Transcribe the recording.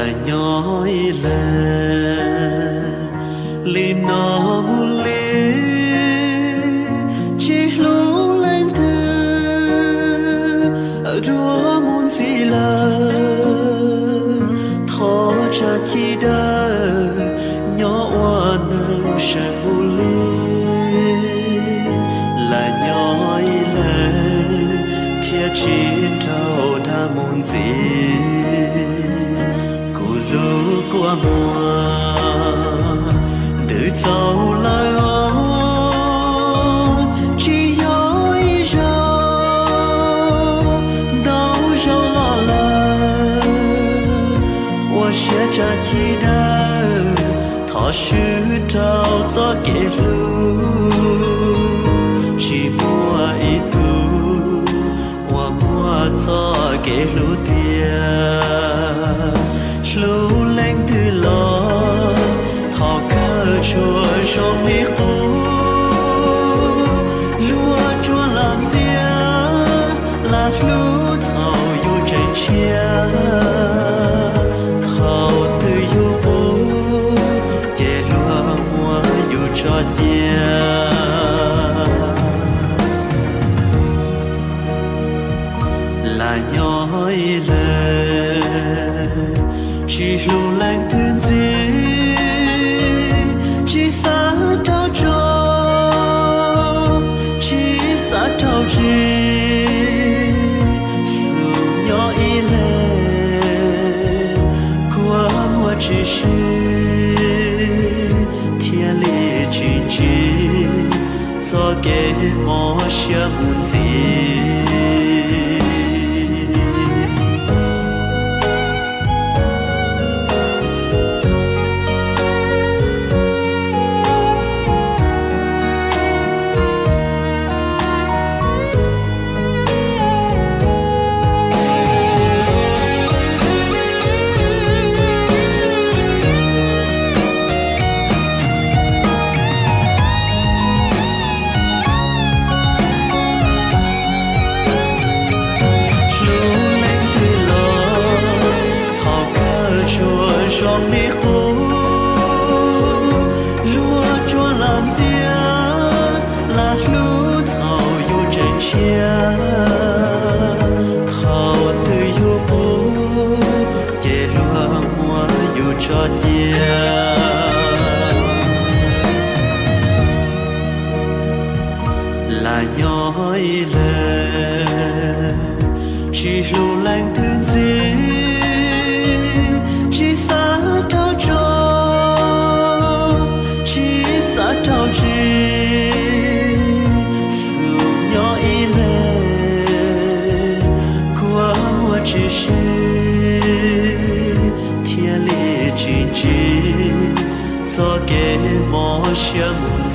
Nyob ib leeg li no mus li, tsis hlub leej twg dua mus ntxiv lawm. Thov tsa ci dawb nyob ua neeg sawv mus li. Lam nyob ib leeg thiaj tsis raug dag mus ntxiv. Kuv hlub kua muag ntws txaus lawm os, tsis yog ib zaug, ntau zaug los lawm. Ua siab tsa ci dawb, thov swb rau txoj kev hlub, tsis muaj ib tug uas muaj txoj kev hlub tiag. Hlub leej twg los thaum kawg tsuas zoo li qub, luag tsuas los ntxias, lam hlub thaum yus tseem tshiab. Thaum twg yus qub ces luag muab yus tso cia. Lam nyob ib leeg tsis hlub leej twg ntxiv, tsis xav raug tso, tsis xav raug tsis, xub nyob ib leeg kua muag tsis sib, thiaj li tsis ntsib txoj kev mob siab mus ntxiv. Hlub leej twg los thaum kawg tsuas zoo li qub, luag tsuas los ntxias, lam hlub thaum yus tseem tshiab. Thaum twg yus qub ces luag muab yus tso cia. Lam nyob ib leeg tsis hlub leej twg ntxiv, tsis xav raug tso, tsis xav raug tsis, xub nyob ib leeg kua muag tsis sib, thiaj li tsis ntsib txoj kev mob siab mus